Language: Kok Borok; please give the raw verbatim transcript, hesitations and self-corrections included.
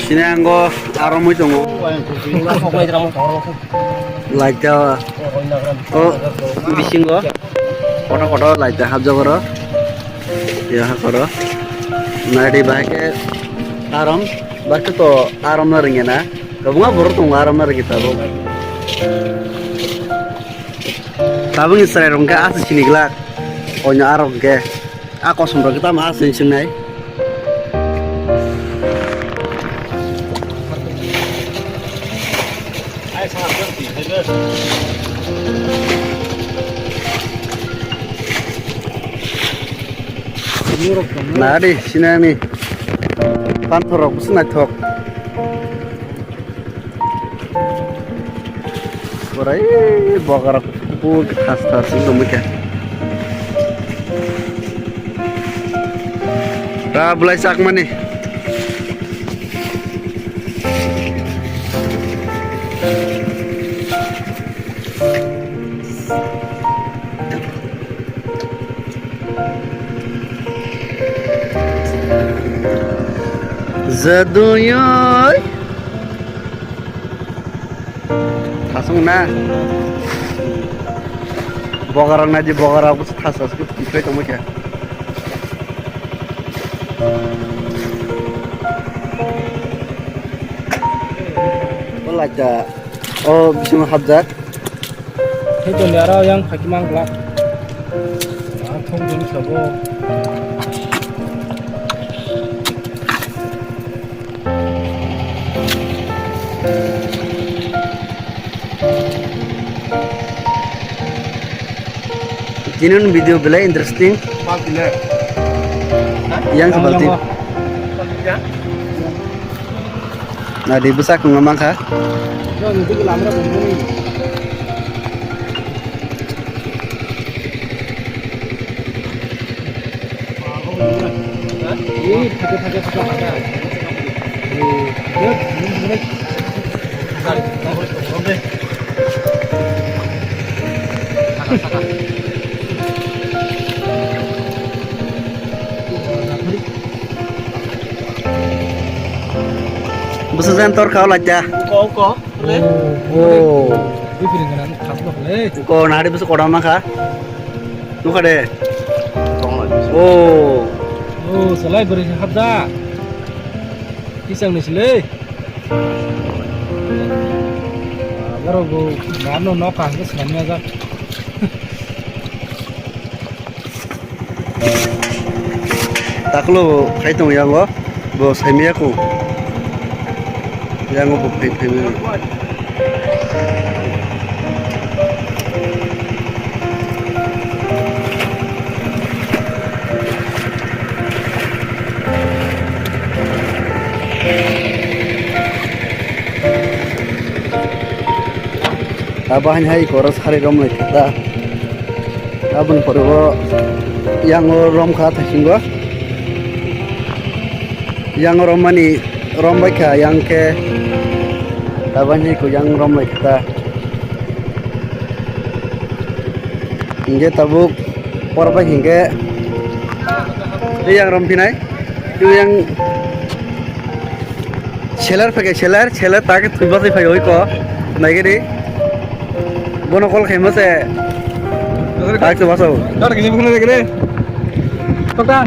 Sini ang go aromoi tongo. Laita o bisingo kotor kotor laita habjak oro. Ya hakoro. Nadi bahai ke arom, bahai ke to arom na ringena. Kabunga borok tongo arom na ringi tabuk. Tabukni chwrai rok hwnkhe aswk sini glak. Oino arok hwnkhe a kosom rok tamo aswk sinai. Nadi sinani panthor rok bwswk naithok. Borai bogarok buk khas khas wng tongmani khe. Ta bwlai chakmani. Jaduyoi. Thasung na. Bogarok na di bogarok thasa thasa khe tongma khe. O laita o bisingo hapjak. Hei tongdi aro yang phaki mang glak. Ah, thong dun sabo. Tini ni video belai interesting. Yang seperti. Nadi bwsak wngma mankha. Bwsajani torkha o laita. Ko, ko. Oh. Ko nari bwswk kotorma kha. Nukha de. Oh. Oh, salai bwrwi khe hapda. Kisang ni sile. Borok bo narno nok kaham khe swnamya jak. Taklo khai tongo yango, bo saimaya kho. Yango bo khai phaimani. Abo haini hai koro sari romlai kha ta. Aboni pore o yango rom kha thaisingo. Yango rommani rom bai kha yang khe. Abo haini ko yang romlai kha ta. Hingke tabuk por bai hingke tei yang rom phinai tei yang seller phai khe seller, seller ta khe thwi bachai phai oi ko naigari bono call khaima se tak se bachao. Kar kini bukhuna de kene. Tokta.